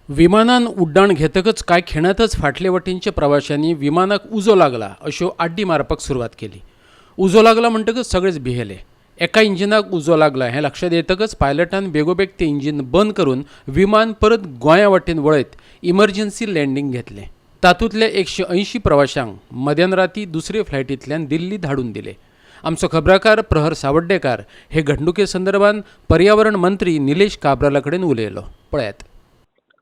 विमानान उड्डाण घेतकच कांय खिणांतच फाटले वटेनच्या प्रवाशांनी विमानाक उजो लागला अश्यो आड्डी मारपाक सुरवात केली. उजो लागला म्हणटकच सगळेच भियेले. एका इंजिनाक उजो लागला हें लक्षांत येतकच पायलटान बेगोबेग तें इंजीन बंद करून विमान परत गोंया वटेन वळयत इमर्जन्सी लँडींग घेतलें. तातूंतल्या 180 प्रवाशांक मध्यान राती दुसरे फ्लायटींतल्यान दिल्ली धाडून दिले. आमचो खबराकार प्रहर सावड्डेकार हे घडणुके संदर्भात पर्यावरण मंत्री निलेश काब्राला कडेन उलयलो, पळयात.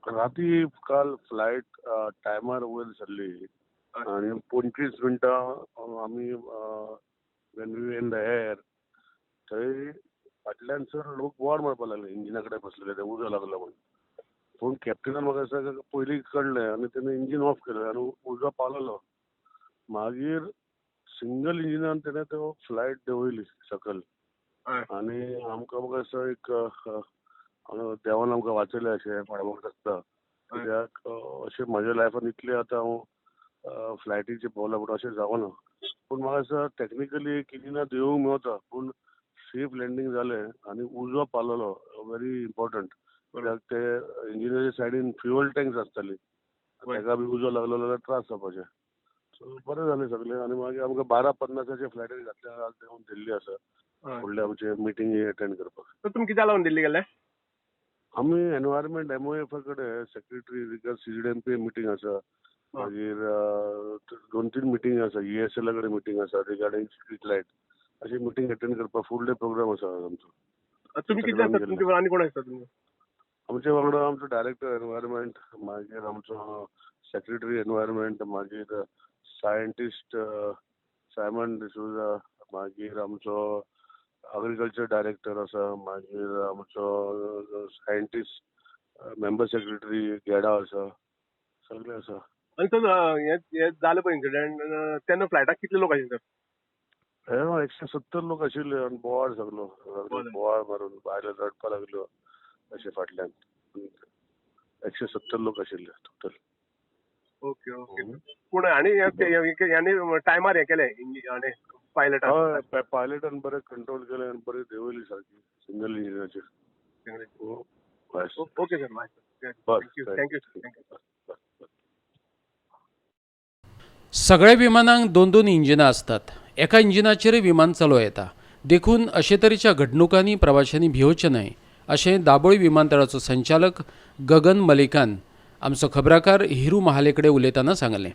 राती काल फ्लायट टायमार वयर सरली आनी 25 मिनटां आमी when we in the air, थंय फाटल्यान सर लोक बोवाळ मारपाक लागले, इंजिना कडेन बसलेले ते, उजो लागलो म्हूण. पूण कॅप्टनान म्हाका दिसता पयलीं कळ्ळें आनी तेणें इंजीन ऑफ केलें आनी उजो पालवलो. मागीर सिंगल इंजिनान तेणें तो फ्लायट देंवयली सकयल. आनी आमकां म्हाका दिसता एक देवान आमकां वाचयलें अशें म्हणपाक शकता, कित्याक अशें म्हज्या लायफान इतलें आतां हांव फ्लायटीचेर भोंवला, पूण अशें जावना. पूण म्हाका दिसता टॅक्निकली इंजिना देंवूंक मेवता, पूण सेफ लँडींग जालें आनी उजो पालवलो, व्हेरी इम्पॉर्टंट, कित्याक ते इंजिनाच्या सायडीन फ्युअल टँक्स आसताली, ताका बी उजो लागलो जाल्यार त्रास जावपाचे. सो बरें जालें सगळें आनी मागीर आमकां 12:50चे फ्लायटीर घातले. आज देंवून दिल्ली आसा फुडले आमचे मिटींग अटेंड करपाक. तर तुमी कित्याक लागून दिल्ली गेले? आमी एनवायरमेंट एमओएफा कडेन सेक्रेटरी रिगार्ड सीजीडीएमपी मिटींग आसा, मागीर दोन तीन मिटींग आसा, ईएसएला कडेन मिटींग आसा रिगार्डींग स्ट्रीट लायट. अशी मिटींग अटेंड करपाक फूल डे प्रोग्राम आसा आज आमचो. तुमी कितले आसता? तुमचे आनी कोण आसता तुमचे? आमचे वांगडा आमचो डायरेक्टर एनवायरमेंट, मागीर आमचो सेक्रेटरी एनवायरमेंट, मागीर सायंटिस्ट सायमन डिसोजा, मागीर आमचो अग्रिकल्चर डायरेक्टर आसा, मागीर आमचो सायंटिस्ट मेंबर सेक्रेटरी गेडा आसा, सगळे आसा. आनी सर, हें जालें पळय इन्सिडंट, तेन्ना फ्लायटाक कितले लोक आशिल्ले सर? हे 170 लोक आशिल्ले आनी बोवाळ सगलो, बोवाळ मारून बायलो रडपा लागल्यो अशें. फाटल्यान 170 लोक आशिल्ले टोटल. ओके ओके पूण आनी ह्यानी टायमार हें केलें आनी पायलटान? हय, पायलटान बरें कंट्रोल केलें आनी बरी देंवयली सारकी single इंजिनाचेर. Okay sir, bye. Thank you, thank you, thank you. सगळ्या विमानांक दोन दोन इंजिनां आसतात. एका इंजिनाचेरय विमान चलोवं येता. देखून अशे तरेच्या घडणुकांनी प्रवाशांनी भियोचें न्हय अशें दाबोळी विमानतळाचो संचालक गगन मलिकान आमचो खबराकार हिरू महाले कडेन उलयतना सांगलें.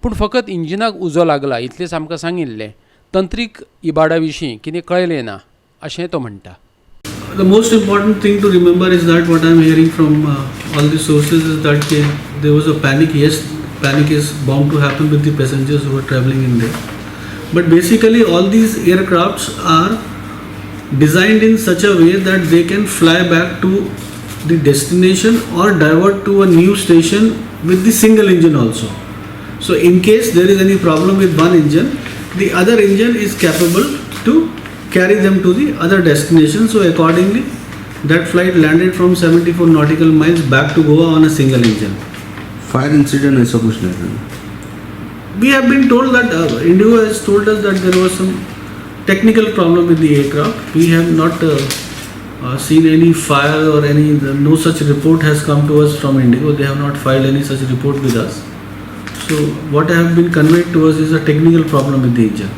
पूण फकत इंजिनाक उजो लागला इतलेंच आमकां सांगिल्लें, तंत्रीक इबाडा विशीं कितें कळयलें ना अशें तो म्हणटा. The most important thing to remember is that what I am hearing from all the sources is that there was a panic. Yes, panic is bound to happen with the passengers who are traveling in there. But basically, all these aircrafts are designed in such a way that they can fly back to the destination or divert to a new station with the single engine also. So, in case there is any problem with one engine, the other engine is capable to carry them to the other destination. So, accordingly, that flight landed from 74 nautical miles back to Goa on a single engine. Fire incident ऐसा कुछ नहीं था? We have been told that Indigo has told us that there was some technical problem with the aircraft. We have not seen any fire or any, no such report has come to us from Indigo. They have not filed any such report with us. So what have been conveyed to us is a technical problem with the engine.